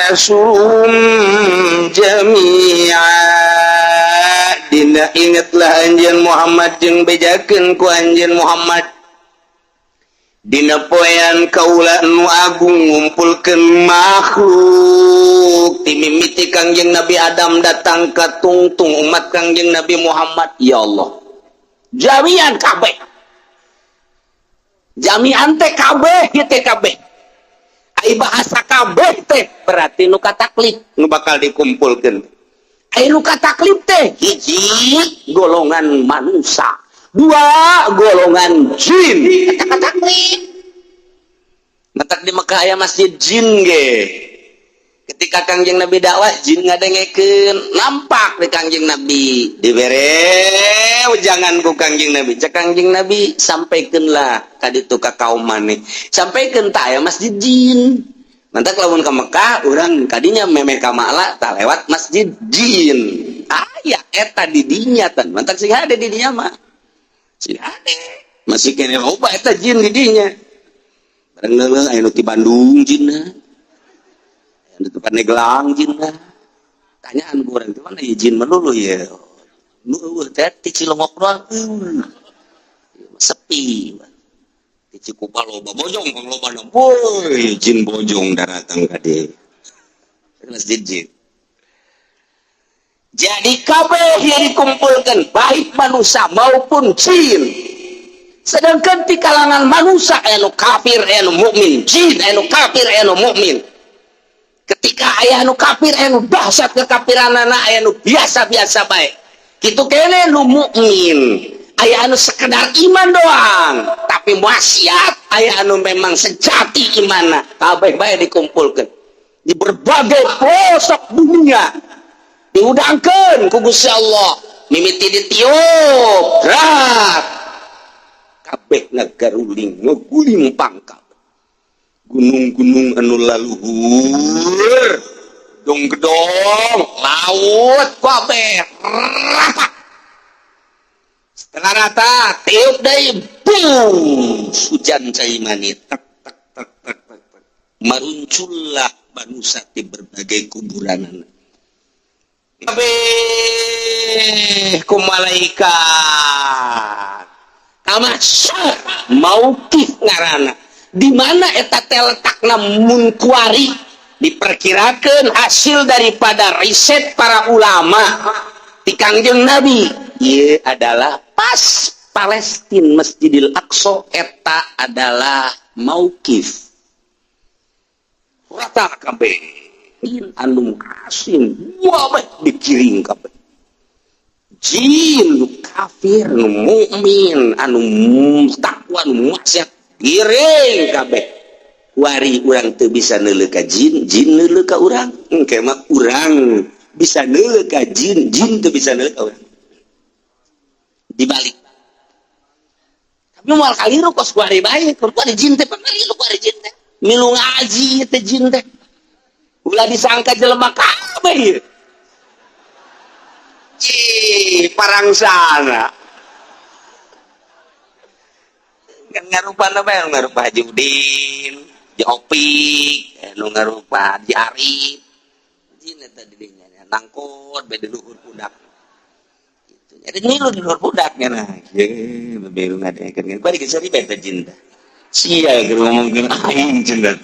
nahsyuruhum jami'a. Dina ingetlah anjeun Muhammad jeung bejakeun ku anjeun Muhammad dina poean kaula nu agung ngumpulkeun makhluk ti mimiti Kangjeng Nabi Adam datang ka tungtung umat Kangjeng Nabi Muhammad. Ya Allah, jami'an kabeh, jami'an teh kabeh ieu teh kabeh. Ai bahasa kabeh teh berarti nu kataklif nu bakal dikumpulkeun. Ai nu kataklif teh hiji golongan manusia, dua golongan jin. Eta kataklif. Matak di Mekah aya masjid jin ge. Ketika Kangjeng Nabi dakwah, jin ngadengekeun, nampak di Kangjeng Nabi, dibere jangan ku Kangjeng Nabi. Cek Kangjeng Nabi, sampaikeunlah ka ditu ka kaum maneh, sampaikeun tah aya masjid jin. Mantak lamun ka Mekah urang kadinya memeh ka Ma'la tah lewat masjid jin, aya eta di dinya tan. Mantak sing hade di dinya mah, sing hade masih kene loba eta jin di dinya. Bareng leuleuh aya nu ti Bandung jinna, anu ti Pandeglang jinna. Tanyaan ku urang, mana ya jin melulu ya nu eueuh teh ti Cilongok doang, sepi. Di Cikupa loba bojong, kang loba na woi jin bojong daratang ka dieu masjid jin. Jadi kabeh yang dikumpulkan baik manusia maupun jin. Sedangkan di kalangan manusia anu kafir, anu mukmin, jin anu kafir, anu mukmin. Ketika aya anu kafir, anu dahsyat kekafiranana, aya anu biasa-biasa baik. Kitu kene nu mukmin, aya anu sekedar iman doang, tapi maksiat, aya anu memang sejati imanna. Kabeh bae dikumpulkan di berbagai pelosok dunia, diudangkeun ku Gusti Allah, mimiti ditiup rak kabeh ngagaruling ngeguling pangkal gunung-gunung anu laluhur, gedong-gedong, laut, kabeh rata. Setelah rata, tiup deui, boom, hujan cai mani, tek tek tek tek tek tek. Maruncullah manusia di berbagai kuburan. Kabeh ku malaikat ka mahsyar, mauqif ngaranna. Di mana eta teh letakna mun kuari diperkirakan hasil daripada riset para ulama di Kangjeng Nabi ieu adalah pas Palestina, Masjidil Aqsa, eta adalah mauqif. Rata kabeh anu asing wabah dikiring kabeh, jin nu kafir, nu mukmin, anu takwa, nu maksiat, giring kabeh. Wari urang teu bisa neuleuh ka jin, jin neuleuh ka urang. Engke mah urang bisa neuleuh ka jin, jin teu bisa neuleuh ka urang, dibalik. Tapi moal kaliru kos kuari bae, kuari jin teh pangaliru, kuari jin teh milu ngaji teh. Jin teh ulah disangka jelema kabeh ieu. Ih, parangsana kan ngarupa apa yang ngarupa Haji Udin, Haji Opik, nu ngarupa Haji Arif. Jin eta di dinya nangkot beda luhur budak. Gitu. Jadi ngilu di luhur budaknya nah. Ye, beberu ngadengekeun. Bari geus beda jin teh. Sia keur ngomongkeun aing jin teh.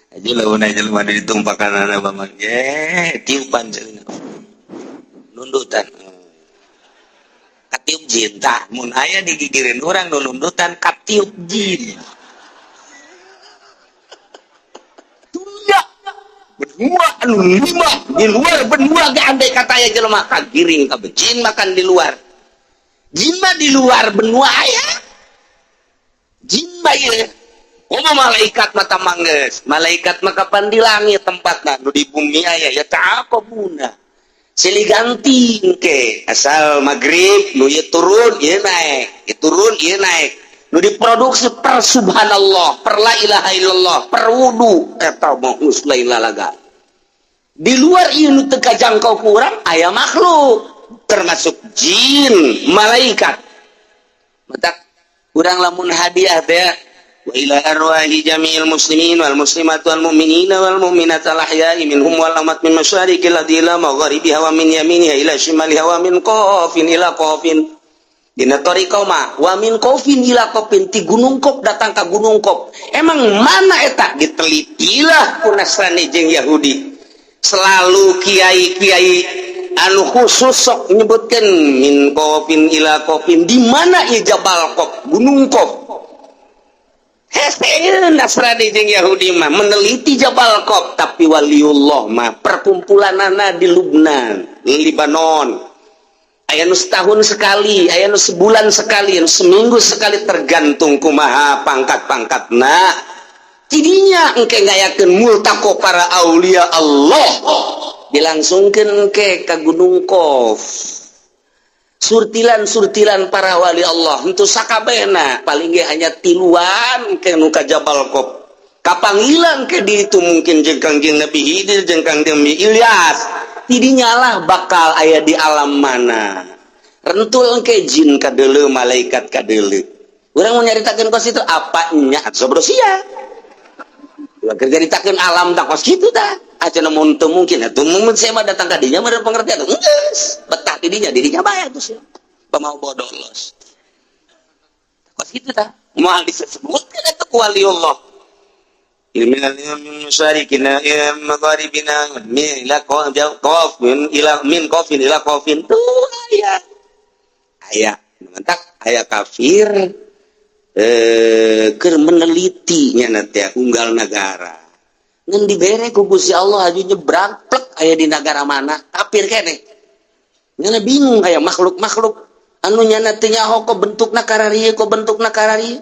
Aja lamun aja lu ada ditumpakan anak bamang. Ye, tiupan cenah. Nundutan. Katiup jin tah, mun aya digigireun urang nu nundutan, katiup jin. Dunia benua anu lima di luar benua ge andai kata aya jelema kagiring kabeh jin makan di luar. Jin mah di luar benua aya. Jin mah ieu. Komo malaikat mata mangges. Malaikat mah kapan di langit tempatna, nu di bumi aya ya ta'aqabuna. Silih ganti ke asal maghrib nu ieu turun ieu naik, ieu turun ieu naik. Nu diproduksi per subhanallah, per la ilaha illallah, per wudu eta mah geus lain lalaga. Di luar ieu nu teu kajangkau ku urang aya makhluk termasuk jin, malaikat. Matak urang lamun hadiah teh Wa ila arwahi jami'il muslimin wal muslimat wal mu'minina wal mu'minat al ahya'i minhum wal amwat min masyariqil ardi ila magharibiha wa min yaminiha ila shimaliha wa min qafin ila qafin. Dina thariqah mah wa min qafin ila qafin, ti Gunung Qof datang ka Gunung Qof. Emang mana eta ditelitilah ku Nasrani jeung Yahudi. Selalu kiai-kiai anu khusus sok nyebutkan min qafin ila qafin, di mana ieu Jabal Qof, Gunung Qof. Hese Nasrani jeung Yahudi mah meneliti Jabal Qof, tapi waliullah mah perkumpulanana di Lubnan, Libanon. Aya nu setahun sekali, aya nu sebulan sekali, anu seminggu sekali, tergantung kumaha pangkat-pangkatna. Tidinya engke ngayakeun multaqo para aulia Allah, dilangsungkeun engke ka Gunung Qof. Surtilan-surtilan para wali Allah untuk sakabehna, paling ge hanya tiluan ke nu ka Jabal Qof. Kapanggilan ke di itu mungkin jeung Kangjeng Nabi Khidir, jeung Kangjeng Nabi Ilyas. Tidinya lah bakal aya di alam mana. Rentul ke jin kadeuleu, malaikat kadeuleu. Urang mau nyaritakeun kos itu apa nya atuh sia. Keur nyaritakeun alam tak kos kitu tah. Acan mun teu mungkin atuh mun saya mah datang ka dinya mah pengertian geus betah di dinya, di dinya bae atuh sia. Pamau bodoh los. Kos kitu tah. Moal disebutkeun eta ku waliullah. Min masyariqina ila magharibina min ila qaf min ila min qafin ila qafin tuh aya. Aya mantak aya kafir keur meneliti nya teh unggal nagara. Ngan dibere ku Gusti Allah aju nyebrang plek aya di nagara mana kafir keneh. Nyana bingung aya makhluk-makhluk anu nyana teu nyaho kok bentukna kararieu, kok bentukna kararieu.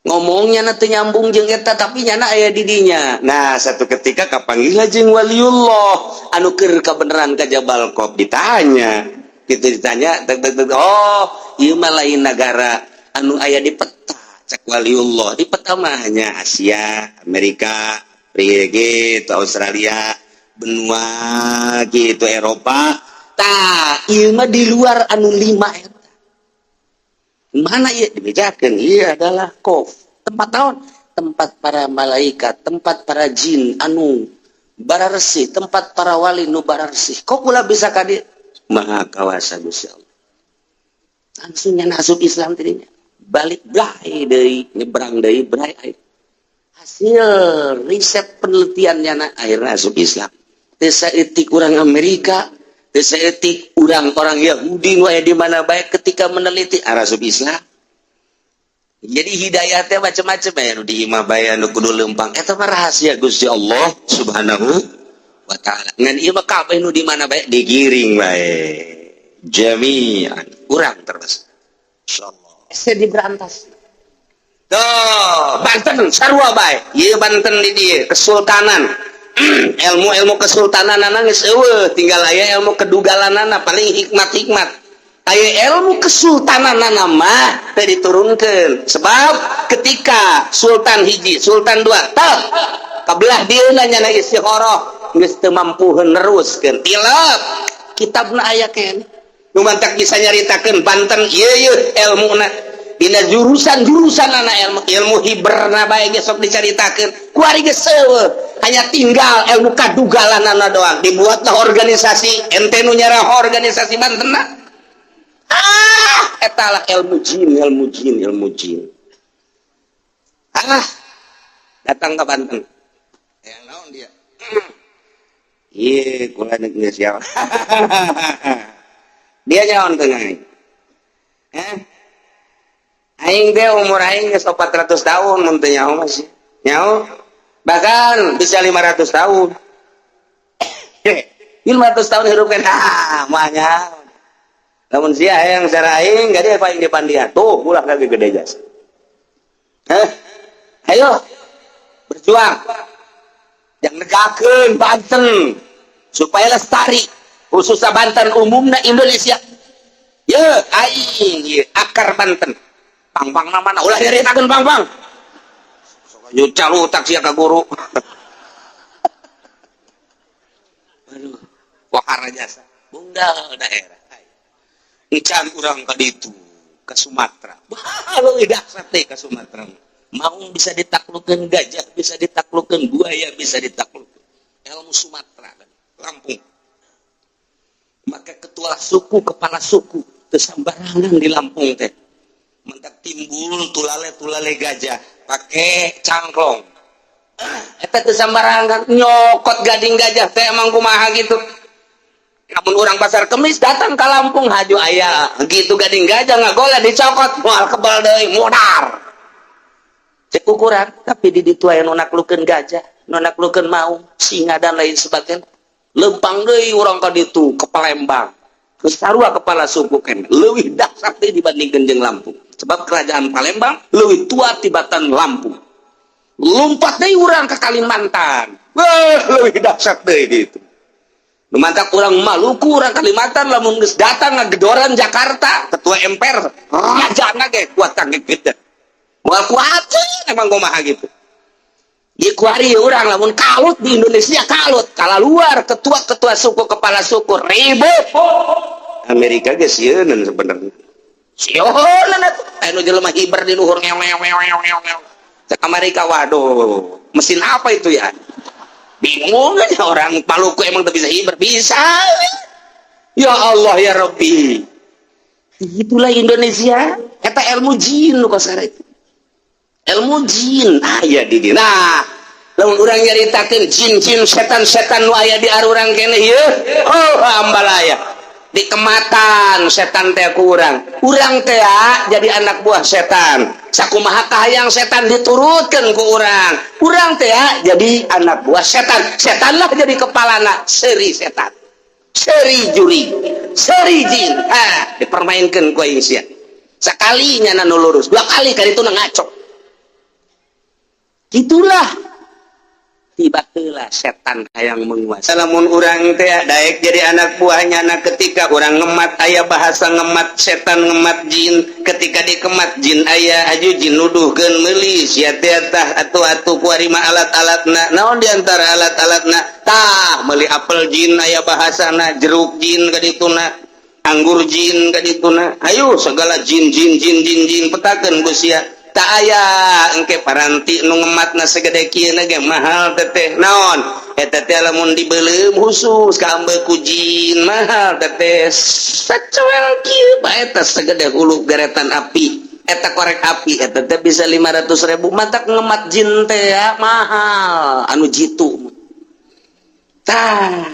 Ngomongnya na teu nyambung jeung eta, tapi nyana aya di dinya. Nah, satu ketika kapanggih jeung waliullah anu keur kabeneran ka Jabal Qof, ditanya. Gitu ditanya tek, tek, tek, oh, ieu mah lain nagara anu aya di peta, cek waliullah. Di peta mah hanya Asia, Amerika, gitu, Australia, benua gitu, Eropa. Tah, ieu mah di luar anu lima eta. Mana ieu dibejakeun? Ieu adalah Qof. Tempat naon? Tempat para malaikat, tempat para jin anu bararesih, tempat para wali nu bararesih. Kok kula bisa ka dieu? Maha kawasa Gusti Allah. Langsung nya asup Islam tadinya. Balik brai deui, nyebrang deui brai. Hasil riset penelitiannya na akhirnya asup Islam. Teu saeutik urang Amerika, teu saeutik urang-orang Yahudi nu aya di mana bae ketika meneliti asup Islam. Jadi hidayahnya macam-macam ya, nu di imah bae nu kudu lempang. Eta mah rahasia Gusti Allah Subhanahu wa taala. Ngan ieu mah kabeh nu di mana bae digiring bae. Jami'an. Urang terus. Insyaallah. Saya diberantas. Tuh, Banten sarua bae. Ieu Banten di dieu kesultanan. Ilmu-ilmu kesultanan geus eueuh, tinggal aya ilmu kedugalanana, paling hikmat-hikmat. Aya ilmu kesultanan mah teu diturunkeun. Sebab ketika sultan hiji, sultan dua, tah kabelah dieuna nyana istikharah geus teu mampu neruskeun. Tilap kitabna aya keneh. Nu mantak bisa nyaritakeun Banten ieu ieu ilmuna. Dina jurusan-jurusan anak ilmu ilmu hiberna bae ge sok dicaritakeun. Kuari geus eueuh, hanya tinggal ilmu kadugalanana doang. Dibuatlah organisasi, ente nu nyarah organisasi Banten. Ah, eta lah ilmu jin, ilmu jin, ilmu jin. Ah, datang ke Banten. Yang naon dia? Iya, kula geus siapa. Dia nyaon teu aing. Eh? Aing teh umur aing geus 400 tahun mun teu nyaho masih. Nyaho. Bahkan bisa 500 tahun. 500 tahun hidup kan, ah, mah nyaho. Lamun sia yang secara aing gak dia paling depan dia. Tuh, ulah kaki gede jas. Eh? Ayo berjuang. Yang negakeun Banten supaya lestari, khususnya Banten, umumnya Indonesia. Ye, aing ye, akar Banten. Pang-pang mana ulah nyaritakeun pang-pang. Sok calutak sia ka guru. Aduh, wahara jasa. Bunggal daerah. Encan urang ka ditu, ke Sumatera. Wah, leuwih dahsyat teh ka Sumatera. Maung bisa ditaklukkan, gajah bisa ditaklukkan, buaya bisa ditaklukkan. Ilmu Sumatera kan, Lampung. Maka ketua suku, kepala suku teu sambarangan di Lampung teh. Mentak timbul tulale tulale gajah pakai cangklong. Eta teu sambarangan nyokot gading gajah teh emang kumaha gitu. Namun orang Pasar Kemis datang ke Lampung, haju aya gitu gading gajah ngagola dicokot, moal kebal deui, modar. Cek ukuran, tapi di ditu aya nu naklukeun gajah, nu naklukeun maung, singa, dan lain sebagainya. Lempang deui urang ka ditu ke Palembang. Geus sarua kepala suku keneh, leuwih dahsyat deui dibandingkeun jeung Lampung. Sebab kerajaan Palembang leuwih tua tibatan Lampung. Lompat deui urang ke Kalimantan. Wah, leuwih dahsyat deui gitu. Mantap orang Maluku, orang Kalimantan, lamun geus datang ngagedoran Jakarta, ketua MPR, raja ge kuat kangge gitu. Moal kuat emang kumaha gitu. Di kuari orang lamun kalut di Indonesia, kalut kala luar ketua-ketua suku, kepala suku ribut. Amerika ge sieun sebenarnya. Sieun atuh anu jelema hiber di luhur ngew ngew ngew ngew ngew ngew. Cek Amerika, waduh, mesin apa itu ya? Bingung aja orang Maluku, emang tuh bisa hiber, bisa. Ya Allah ya Rabbi, itulah Indonesia. Eta ilmu jin nu kosara itu, ilmu jin aya di dieu. Nah, lamun urang nyaritakeun jin-jin, setan-setan nu aya di arurang keneh ieu, oh, ambalaya dikematan setan teh ku urang. Urang teh jadi anak buah setan, sakumaha kahayang setan diturutkeun ku urang. Urang teh jadi anak buah setan, setanlah jadi kepalana. Seri setan, seri juri, seri jin. Ah, dipermainkan ku aing sia. Sekalinya nu lurus, dua kali kali itu ngaco. Itulah tiba-tiba setan hayang menguasai. Lamun urang teh daek jadi anak buahnya. Anak ketika urang ngemat, aya bahasa ngemat setan, ngemat jin. Ketika dikemat jin, aya aju jin nuduhkeun meuli sia teh. Tah, atuh atuh kuari mah alat-alatna naon? Di antara alat-alatna, tah, meuli apel jin, aya bahasana jeruk jin kadituna, anggur jin kadituna, ayo segala jin jin jin jin jin, petakeun ku sia. Tak aya engke paranti nu ngematna segede kieu ge mahal teteh. Naon eta teh? Lamun dibeuleum khusus ka ku jin, mahal teteh. Sacoel kieu bae eta segede hulu geretan api, eta korek api, eta teh bisa 500 ribu. Matak ngemat jin teh ya mahal, anu jitu tah.